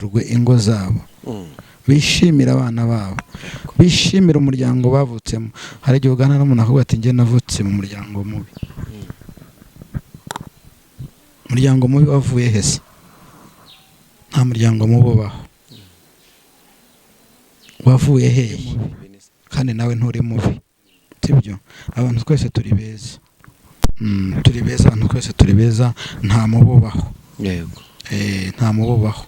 Ingo zabo, bishimira abana babo, bishimira umuryango bavutsemo. Hari igihe uganira n'umuntu akavuga ati: "Njye navutse mu muryango mubi." Umuryango mubi wavuye hese? Nta muryango mubi ubaho. Wavuye hehe? Kandi nawe nturi mubi, sibyo? Abantu twese turi beza. Turi beza, abantu twese turi beza, nta mubi ubaho. Nta mubi ubaho,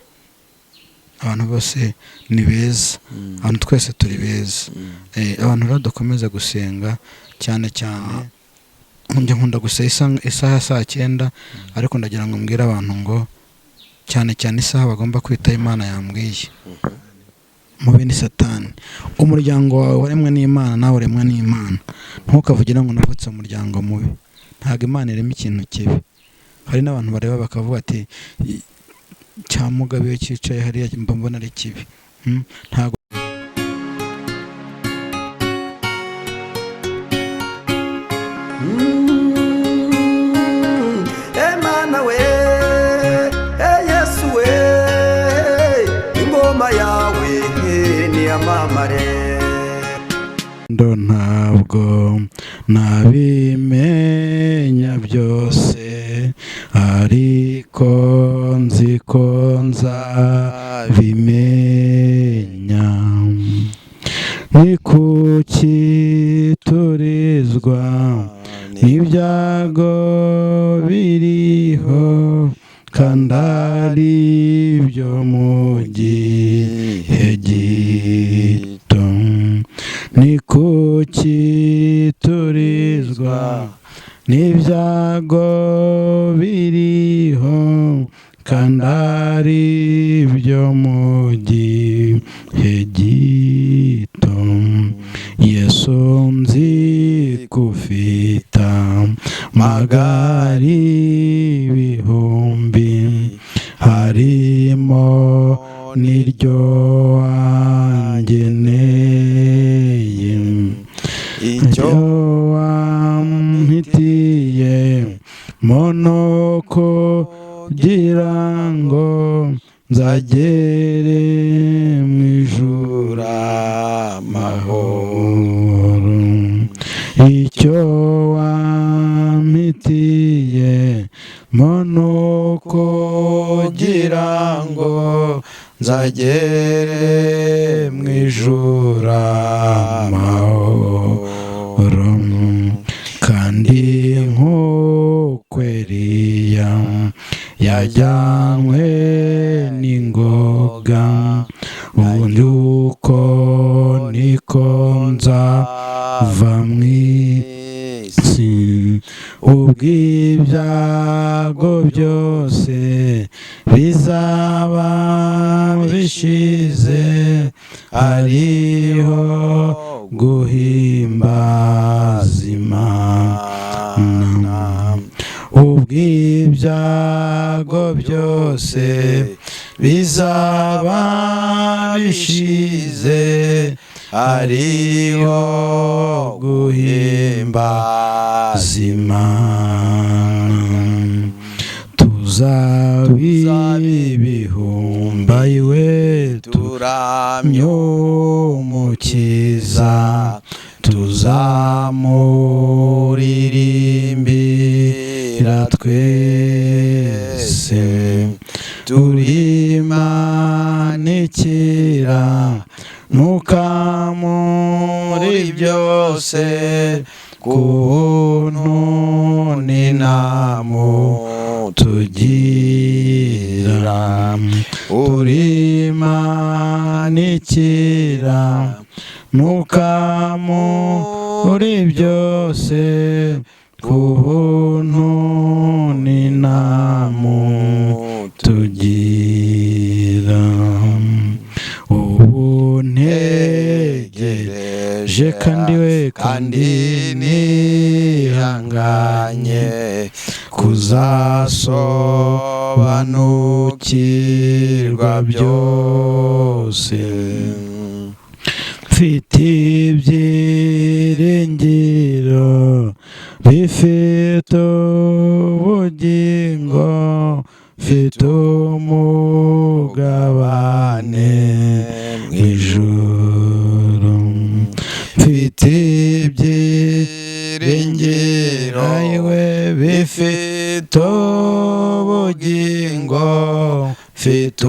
abantu bose ni beza, abantu twese turi beza. Abantu rero dukomeze gusenga cyane cyane. Njya nkunda gusa isaha ya saa 9, ariko ndagira ngo mbwire abantu ngo cyane cyane isaha bagomba kwitaho, Imana yambwiye, mubi ni Satani. Umuryango wawe waremwe n'Imana, nawe uremwa n'Imana. Ntukavugire ngo navutse mu muryango mubi. Ntabwo Imana irema ikintu kibi. Hari n'abantu bareba bakavuga ati: "Cya Mugabe iyo cyicaye hariya mba mbona ari kibi." Ntabwo Emana we, e Yesu we, ingoma yawe niyamamare. Ndo ntabwo nabimenya byose, ariko nzi ko nzabimenya. Ni kuki turizwa n'ibyago biriho kandi ari byo mu gihe gito? Ni kuki turizwa n'ibyago biriho kandi ari byo mu gihe gito? Yesu, nzi kufita magari ibihumbi, harimo n'iryo wangeneye. Icyo icyo wampitiye mono kugira ngo nzagere mu ijuru amahoro. Icyo wampitiye mono kugira ngo nzagere mu ijuru amahoro. Kandi nk'uko Eliya yajyanywe n'ingoga, ubundi uko niko nzava mu isi, ubw'ibyago byose bizaba bishize, hariho guhimbaza Imana. Ubw'ibyago byose bizaba bishize, hariho guhimbaza Imana. Tuzaba ibihumbi we turamye Umukiza, tuzamuririmbira twese. Turimanikira muri byose, ku buntu n'inama tugira. Urimanikira muri byose, ku buntu n'inama tugira. Ubu ntegereje kandi we kandi nihanganye kuzasobanukirwa byose. Mfite ibyiringiro bifite ubugingo, mfite. umugabane mu ijuru. Mfite ibyiringiro yewe bifite ubugingo, mfite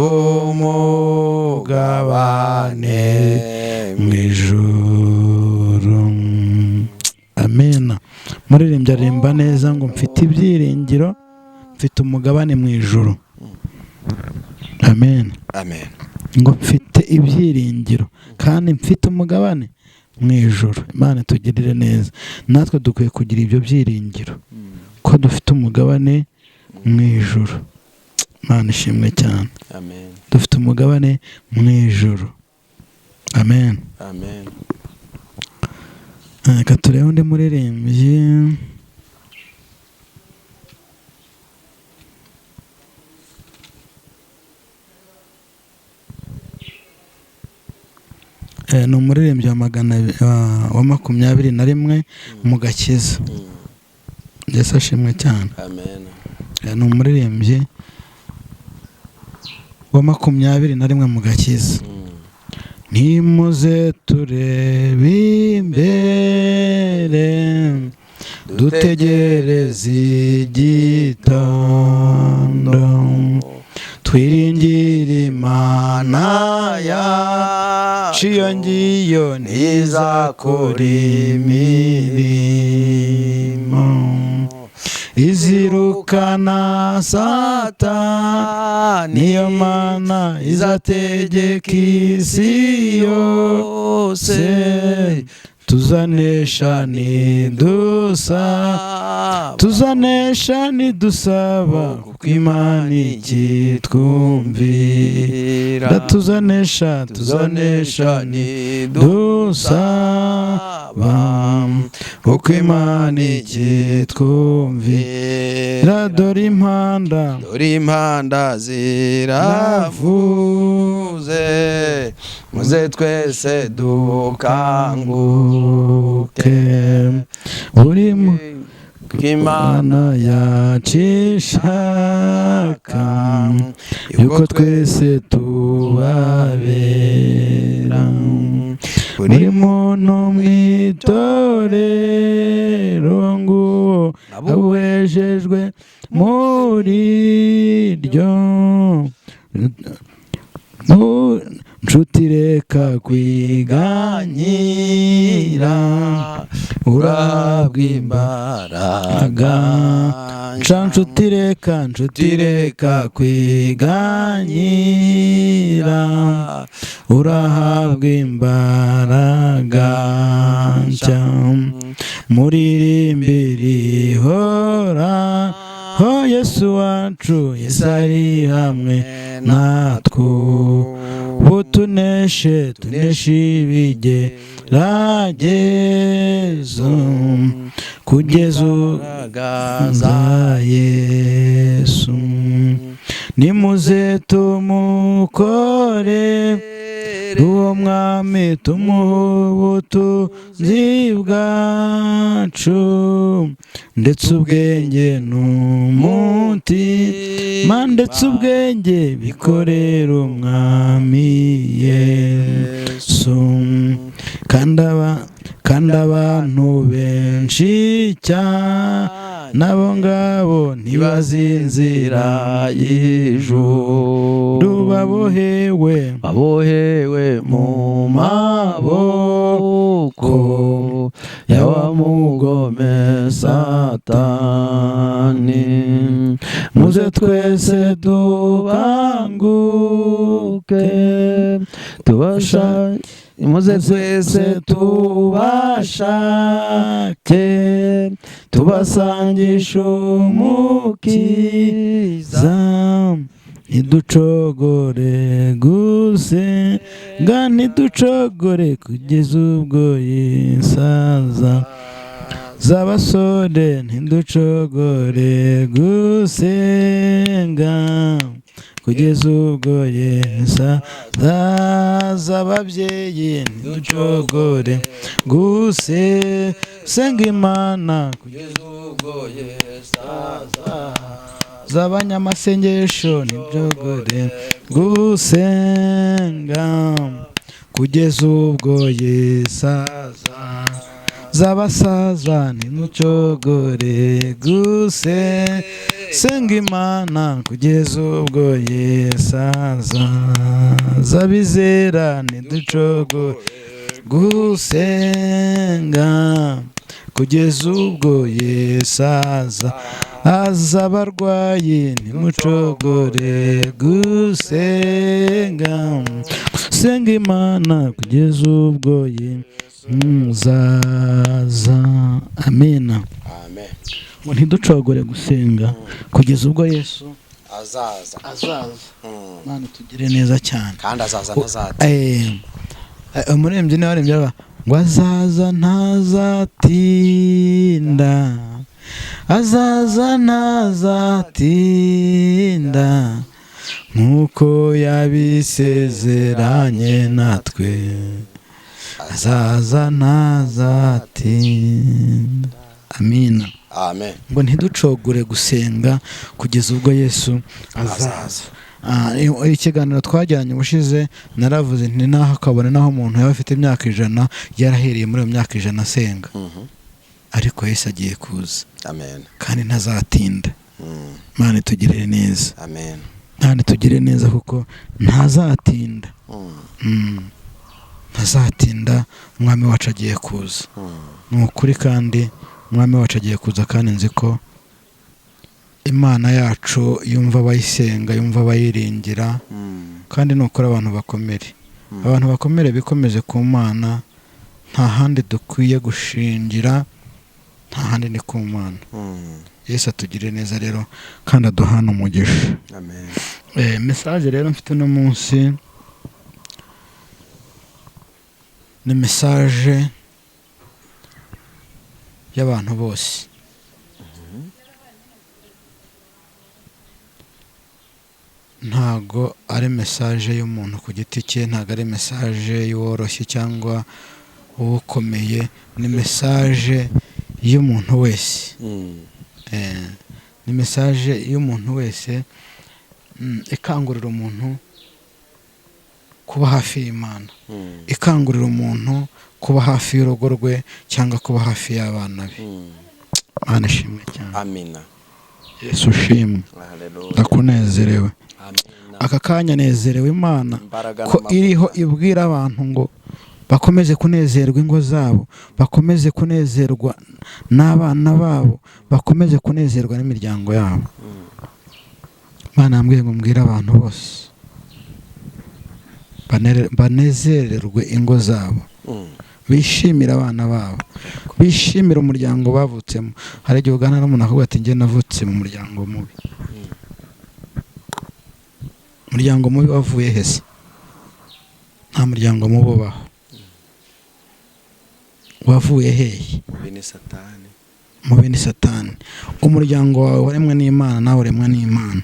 umugabane mu ijuru. Amena. Muririmbyi aririmba neza ngo mfite ibyiringiro, mfite umugabane mu ijuru. Amen. Amen. Ngo mfite ibyiringiro kandi mfite umugabane mu ijuru. Imana itugirire neza. Natwe dukwiye kugira ibyo byiringiro ko dufite umugabane mu ijuru. Imana ishimwe cyane. Amen. Dufite umugabane mu ijuru. Amen. Amen. Reka turebe undi muririmbyi. Ni umuririmbyi wa 21 mu gakiza. Yesu ashimwe cyane. Amen. Ni umuririmbyi wa 21 mu gakiza. Nimuze turebe imbere, dutegereze igitondo, twiringire Imana yacu, iyo ngiyo ntizakora imirimo, izirukana Satani, niyo Mana izategeka isi yose, tuzanesha nidusaba, kuko Imana ikitwumvira. Tuzanesha nidusaba, kuko Imana ikitwumvira. Dore impanda, dore impanda ziravuze, muze twese dukanguke, buri Imana yacishaka yuko twese tubabera, buri muntu mu itorero ngo awejejwe muri ryo. Nshuti reka kwiganyira, urabwa imbaraga. Nshuti reka kwiganyira, urahabwa imbaraga nshya. Muririmbire ihora ho Yesu wacu, Yesu ari hamwe natwe, ubu tuneshe ibigeragezo, kugeza za Yesu. Nimuze tumukore uwo mwami, tumuhe ubutunzi bwacu, ndetse ubwenge n'umutima, ndetse ubwenge bikorera umwami Yesu. Kandi abantu benshi cyane nabo ngabo ntibazinzira y'ijuru, babohewe mu maboko ya wa mugome Satani. Muze twese dukanguke, tubasha muze twese tubashake, tubasangisha umukiza, ntiducogore gusenga, ntiducogore kugeza ubwo yisaza. Z'abasore ntiducogore gusenga, kugeza ubwo yesaza. Z'ababyeyi ntiducogore gusenga Imana, kugeza ubwo yesaza. Z'abanyamasengesho ntiducogore gusenga kugeza ubwo Yesu aza. Z'abasaza ntimucogore gusenga Imana kugeza ubwo Yesu aza. Z'abizera ntiducogore gusenga kugeza ubwo Yesu aza. Azabarwayi ntimucogore gusenga, senga Imana kugeza ubwo muzaza. Amina. Amen. Ngo ntiducogore gusenga kugeza ubwo Yesu azaza. Imana tugire neza cyane. Kandi azaza ntazata. Umuririmbyi niwe waririmbye aravuga ngo azaza ntazatinda, azaza ntazatinda, nk'uko yabisezeranye natwe, azaza ntazatinda. Amina. Amen. Ngo ntiducogore gusenga kugeza ubwo Yesu azaza. Ikiganiro twajyanye ubushize naravuze nti naho akabona naho umuntu yaba afite imyaka 100 yarahereye muri iyo myaka 100 asenga, ariko Yesu agiye kuza. Amen. Kandi ntazatinda. Imana itugirire neza. Amen. Imana itugirire neza kuko ntazatinda. Ntazatinda, umwami wacu agiye kuza. Ni ukuri, kandi umwami wacu agiye kuza, kandi nzi ko Imana yacu yumva abayisenga, yumva abayiringira, kandi ni ukuri abantu bakomere. Abantu bakomere bikomeze ku Mana, nta handi dukwiye gushingira, nta handi ni ku Mana. Yesu atugirire neza rero kandi aduhane umugisha. Amen. Message rero mfite uno munsi ni message y'abantu bose. Ntago ari message y'umuntu ku giti cye, ntago ari message y'uworoshye cyangwa ukomeye, ni message y'umuntu wese. Ni message y'umuntu wese, ikangurira umuntu kuba hafi y'Imana, ikangurira umuntu kuba hafi y'urugo rwe cyangwa kuba hafi y'abana be. Imana ishimwe cyane. Amina. Yesu ushimwe. Haleluya. Ndakunezerewe. Amina. Aka kanya nezerewe Imana ko iriho ibwira abantu ngo bakomeze kunezerwa ingo zabo, bakomeze kunezerwa n'abana babo, bakomeze kunezerwa n'imiryango yabo. Imana yambwiye ngo mbwire abantu bose banezererwe ingo zabo, bishimire abana babo, bishimire umuryango bavutsemo. Hari igihe ugana n'umuntu akavuga ati njye navutse mu muryango mubi. Umuryango mubi wavuye hese? Nta muryango mubi ubaho. Wavuye hehe? Mubi ni Satani. Umuryango wawe waremwe n'Imana, nawe uremwe n'Imana.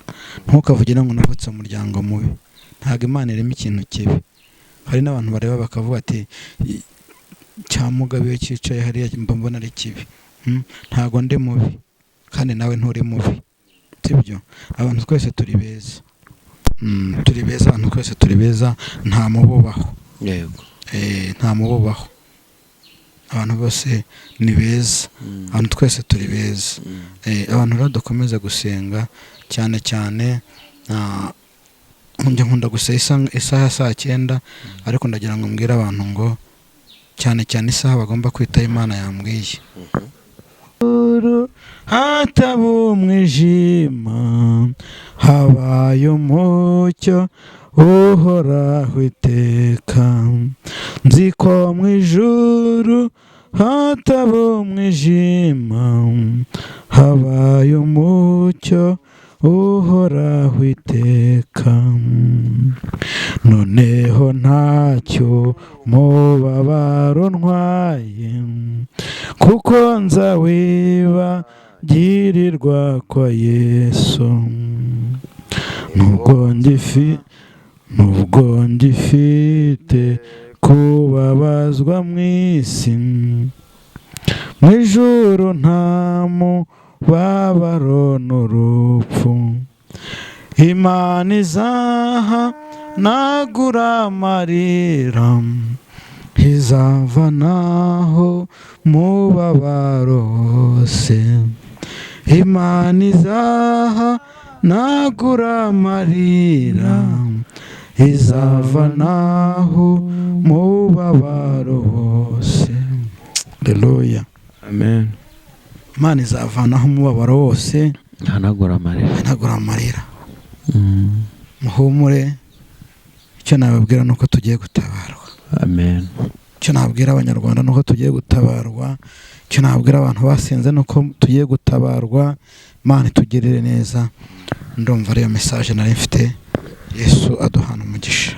Ntukavugire ngo navutse mu muryango mubi. Ntabwo Imana irema ikintu kibi. Hari n'abantu bareba bakavuga ati cyamugabe cyicaye hariya mba mbona ari kibi. Ntabwo ndi mubi kandi nawe nturi mubi, sibyo? Abantu twese turi beza. Turi beza, abantu twese turi beza, nta mububaho. Yego. Nta mububaho. Abantu bose ni beza, abantu twese turi beza. Abantu rero dukomeze gusenga cyane cyane. Njya nkunda gusa isaha ya 9:00, ariko ndagira ngo mbwire abantu ngo cyane cyane isaha bagomba kwita Imana yambwiye. Hataba umwijima habaye umucyo uhoraho iteka, nzi ko mu ijuru hataba umwijima habaye umucyo uhoraho iteka. Noneho ntacyo mubabaro ntwaye, kuko nzawibagirirwa kwa Yesu. Nubwo ngifite kubabazwa mu isi, mu ijuru nta mubabaro n'urupfu. Imana izahanagura amarira, izavanaho mubabaro wose. Imana izahanagura amarira, izavanaho mubabaro wose. Haleluya. Amen. Imana izavanaho umubabaro wose, hanagura amarira. Hanagura amarira. Muhumure, icyo nababwira nuko tugiye gutabarwa. Amen. Icyo nabwira abanyarwanda nuko tugiye gutabarwa. Icyo nabwira abantu basenze nuko tugiye gutabarwa. Imana itugirire neza. Ndumva ariyo message nari mfite. Yesu aduhana umugisha.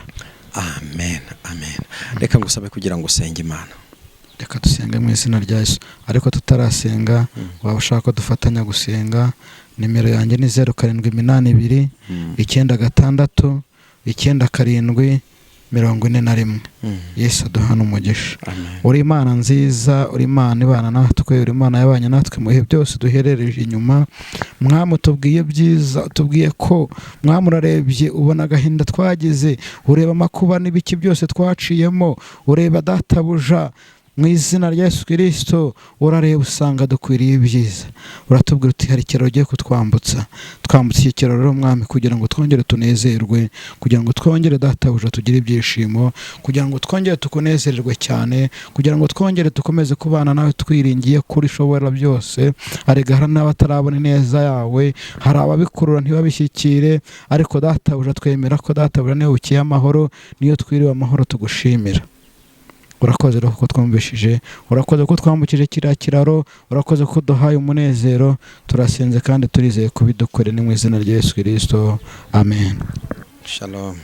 Amen, amen. Reka ngusabe kugira ngo usenge Imana. Reka dusenge mu izina rya Yesu. Ariko tutarasenga, waba ushaka ko dufatanya gusenga, nimero yanjye ni 0782 96 97 41. Yesu aduhana umugisha. Uri Imana nziza, uri Imana ibana natwe, uri Imana yabanye natwe mu bihe byose duherereje inyuma. Mwami utubwiye byiza, utubwiye ko Mwami urarebye ubona agahinda twagize, ureba amakuba n'ibiki byose twaciyemo, ureba databuja mu izina rya Yesu Kristo, urareba usanga dukwiriye ibyiza. Uratubwira uti hari ikiraro ugiye kutwambutsa, twambutse iki kiraro rero Mwami kugira ngo twongere tunezerwe, kugira ngo twongere databuja tugire ibyishimo, kugira ngo twongere tukunezererwe cyane, kugira ngo twongere dukomeze kubana nawe twiringiye kuri ushobora byose. Arega hari n'abatarabona ineza yawe, hari ababikurura ntibabishyikire, ariko databuja twemera ko databuja niwe ukiye amahoro, niyo twiriwe amahoro tugushimira. Urakoze rero kuko twumvishije, urakoze kuko twambukije kiriya kiraro, urakoze kuko duhaye umunezero. Turasenze kandi turizeye kubidukore ni mu izina rya Yesu Kristo. Amen. Shalom.